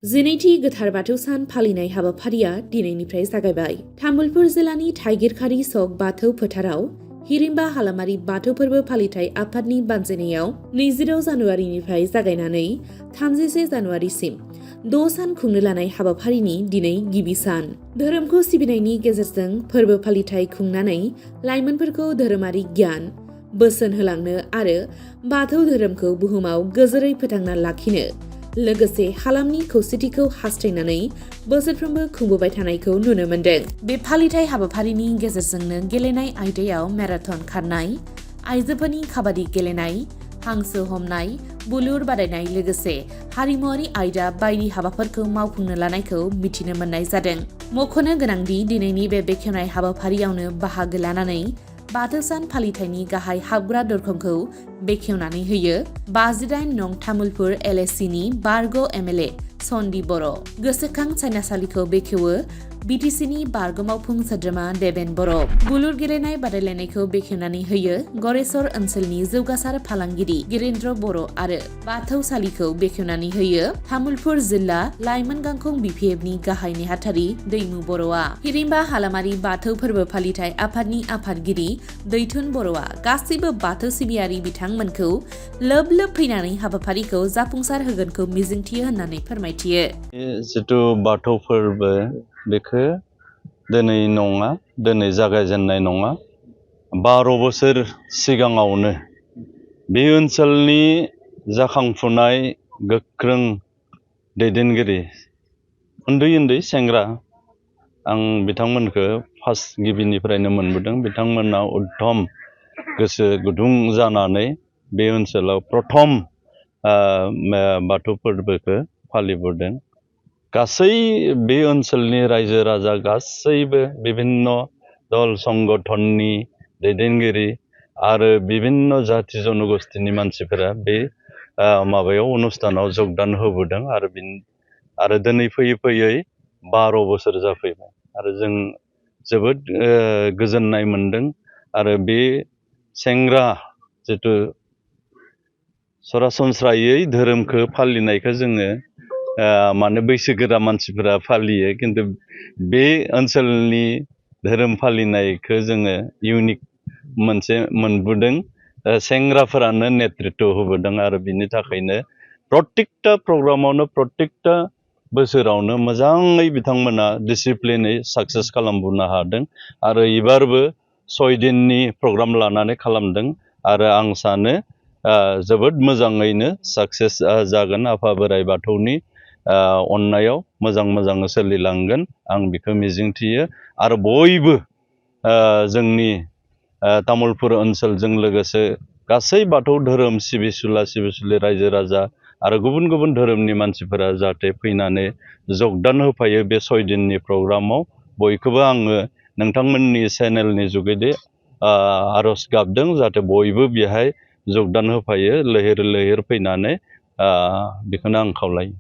जिनैथि गोथार बाथौ सान फालिनाय हाबाफारिया दिनैनिफ्राय जागायबाय। तामुलपुर जिल्लानि थाइगिरखारि सक बाथौ फोथाराव हिरिम्बा हालामारि बाथौ फोरबो फालिथाय आफादनि बानजायनायाव 20 जानुवारिनिफ्राय जागायनानै 31 जानुवारिसिम 6 सान खुंनो लानाय हाबाफारिनि दिनै गिबि सान। धोरोमखौ सिबिनायनि गेजेरजों फोरबो फालिथाय खुंनानै लाइमोनफोरखौ धोरोमारि गियान बोसोन होलांनो आरो बाथौ धोरोमखौ बुहुमाव गोजोरै फोथांना लाखिनो लोगोसे हालामनि खौसेथिखौ हास्थायनानै बोसोरफ्रोमबो खुंबोबाय थानायखौ नुनो मोन्दों। बे फालिथाय हाबाफारिनि गेजेरजोंनो गेलेनाय आयदायाव मेराथन खारनाय, आइजोफोरनि काबादि गेलेनाय, हांसो हमनाय, बुलुर बादायनाय लोगोसे हारिमुआरि आयदा बायदि हाबाफोरखौ मावफुंनो लानायखौ मिथिनो मोननाय जादों। मख'नो गोनांदि दिनैनि बे बेखेवनाय हाबाफारियावनो बाहागो लानानै बाथौ सान फालिथायनि गाहाय हाबग्रा दरखंखौ बेखेवनानै होयो 58 नं तामुलपुर LAC नि बारग' MLA सन्दीप बर'। गोसोखां सायनासालिखौ बेखेवो BTC-नि बारग' मावफुं सोद्रोमा देबेन बर'। बुलुर गेलेनाय बादायलायनायखौ बेखेवनानै होयो गरेस्वर ओनसोलनि जौगासार फालांगिरि गिरेन्द्र बर' आरो बाथौसालिखौ बेखेवनानै होयो तामुलपुर जिल्ला लाइमोन गांखं BPF-नि गाहाय नेहाथारि दैमु बर'आ। हिरिम्बा हालामारि बाथौ फोरबो फालिथाय आफादनि आफादगिरि दैथुन बर'आ गासैबो बाथौ सिबियारि बिथांमोनखौ लोब लोब फैनानै हाबाफारिखौ जाफुंसार होगोनखौ मिजिंथियो होननानै फोरमायथियो। जिथु बाथौ फोरबो बेखौ दिनै नङा, दिनै जागायजेननाय नङा। 12 बोसोर सिगाङावनो बे ओनसोलनि जाखांफुनाय गोख्रों दैदेनगिरि उन्दै सेंग्रा आं बिथांमोनखौ फार्स्ट गिबिनिफ्रायनो मोनबोदों। बिथांमोना उद्धम गोसो गुदुं जानानै बे ओनसोलाव प्रथम बाथौ फोरबोखौ फालिबोदों। गासै बे ओनसोलनि रायजो राजा गासैबो बिभिन्न दल संगठननि दैदेनगिरि आरो बिभिन्न जाथि जनगोष्ठीनि मानसिफोरा बे माबायाव अनुष्ठानाव जगदान होबोदों आरो दिनै फैयै 12 बोसोर जाफैबाय आरो जों जोबोद गोजोननाय मोनदों। आरो बे सेंग्रा जिथु सरासनस्रायै धोरोमखौ फालिनायखौ जोङो माने बैसोगोरा मानसिफोरा फालियो, खिन्थु बे ओनसोलनि धोरोम फालिनायखौ जोङो इउनिक मोनसे मोनबोदों। सेंग्राफोरानो नेतृत्व होबोदों आरो बिनि थाखायनो प्रत्येकटा प्रग्रामावनो प्रत्येकटा बोसोरावनो मोजाङै बिथांमोना डिसिप्लिनै साक्सेस खालामबोनो हादों आरो एबारबो 6 दिननि प्रग्राम लानानै खालामदों आरो आं सानो जोबोद मोजाङैनो साक्सेस जागोन। आफा बोराइ बाथौनि अननायाव मोजां सोलिलांगोन आं बेखौ मिजिंथियो। आरो बयबो जोंनि तामुलपुर ओनसोलजों लोगोसे गासै बाथौ धोरोम सिबिसुला रायजो राजा आरो गुबुन धोरोमनि मानसिफोरा जाहाथे फैनानै जगदान होफायो बे 6 दिननि प्रग्रामाव। बयखौबो आङो नोंथांमोननि चेनेलनि जुगेदि आरज गाबदों जाहाथे बयबो बेहाय जगदान होफायो, लैहोर फैनानै बेखौनो आं खावलायो।